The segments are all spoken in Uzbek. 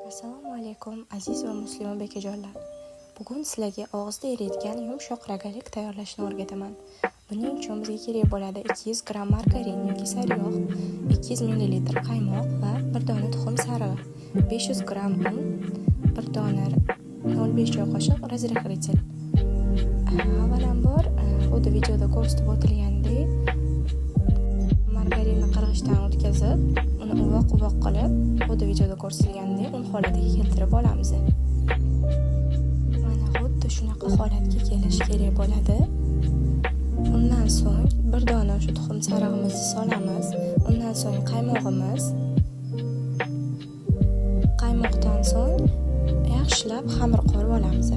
Assalomu alaykum, aziz va muslima bekajonlar. Bugun sizlarga og'izda eriydigan yumshoq ragalik tayyorlashni o'rgataman. Buning uchun bizga kerak bo'ladi 200 gramm margarin yoki sariyog', 200 ml qaymoq va 1 dona tuxum sarig'i, 500 gramm un, 1 dona 0,5 choy qoshiq разрыхлитель. Avvalambor, xuddi videoda ko'rsatib o'tilganidek, margarinni qirg'ichdan o'tkazib, uni uvoq-uvoq qilib, xuddi videoda ko'rsatilganidek un holatiga keltirib olamiz. Mana xuddi shunaqa holatga kelishi kerak bo'ladi. Undan so'ng bir dona o'sha tuxum sarig'imizni solamiz. Undan so'ng qaymog'imiz. Qaymoqdan so'ng yaxshilab xamir qorib olamiz.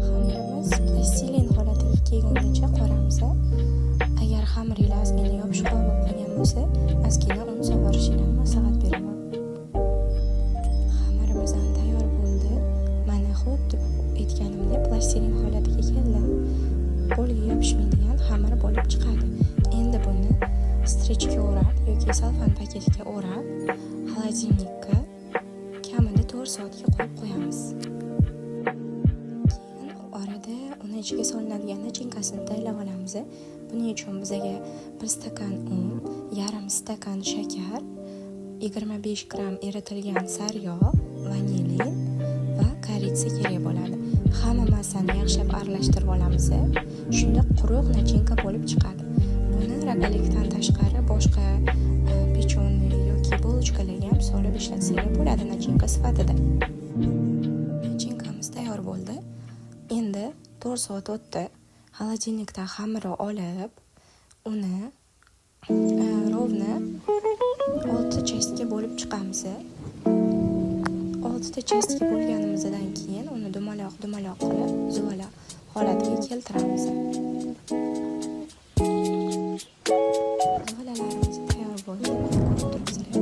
Xamirimiz plastilin holatiga kelgunicha qoramiz. Agar xamiringlar ozgina yopishqoq bo'lib qolgan bo'lsa, ozgina un solvorishinglarni maslahat beraman. Xamirimiz ham tayyor bo'ldi. Mana xuddi aytganimdek plastilin holatiga keldi. Qo'lga yopishmaydigan xamir bo'lib chiqadi. Endi buni стрейч ga o'rab yoki salfan paketga o'rab, холодильник ka kamida 4 soatga qo'yib qo'yamiz. Keyin orada uni ichiga solinadigan начинка sini tayyorlab olamiz. Buning uchun bizaga 1 stakan un, yarim stakan shakar, 25 gramm eritilgan sariyog', vanilin va корица kerak bo'ladi. Hamma massani yaxshilab aralashtirib olamiz. Shunda quruq начинка bo'lib chiqadi. Buni rogalikdan tashqari boshqa печёный yoki булочка larga ham solib ishlatsanglar bo'ladi начинка sifatida. Начинка miz tayyor bo'ldi. Endi 4 soat o'tdi. Холодильник dan xamirni olib, uni ровно 6 часть ga bo'lib chiqamiz. Oltita часть ga bo'lganimizdan keyin uni dumaloq dumaloq qilib, zuvala holatiga keltiramiz. Zuvalalarimiz tayyor bo'ldi, mana ko'rib turibsizlar.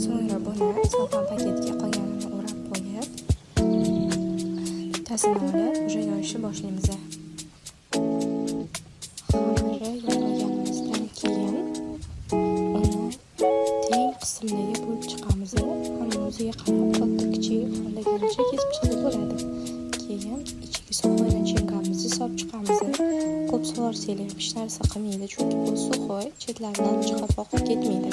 So'ngra buni salfan paketga qolganini o'rab qo'yib, bittasini olib, уже yoyishni boshlaymiz. Xamirni yoyib olganimizdan keyin uni teng qismlarga bo'lib chiqamiz. Hamma o'ziga qarab katta, kichik xohlaganicha kesib chiqsa bo'ladi. Keyin ichiga сухой начинка mizni solib chiqamiz. Ko'p solsanglar ham hech narsa qilmaydi, chunki bu сухой, chetlaridan chiqib oqib ketmaydi.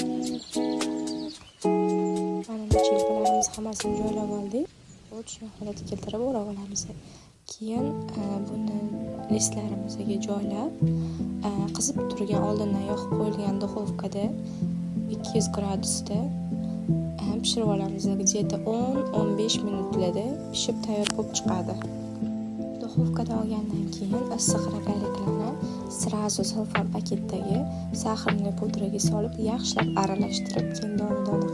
Mana начинка larimiz hammasini joylab oldik. Shuni holatga keltirib o'rab olamiz. Keyin buni лист larimizga joylab, qizib turgan, oldindan yoqib qo'yilgan духовка da 200 gradusda pishirib olamiz. Где-то 10-15 minutlarda pishib tayyor bo'lib chiqadi. Духовка dan olgandan keyin issiq rogaliklarni сразу salfan paketdagi сахарный pudraga solib, yaxshilab aralashtirib, keyin dona-dona qilib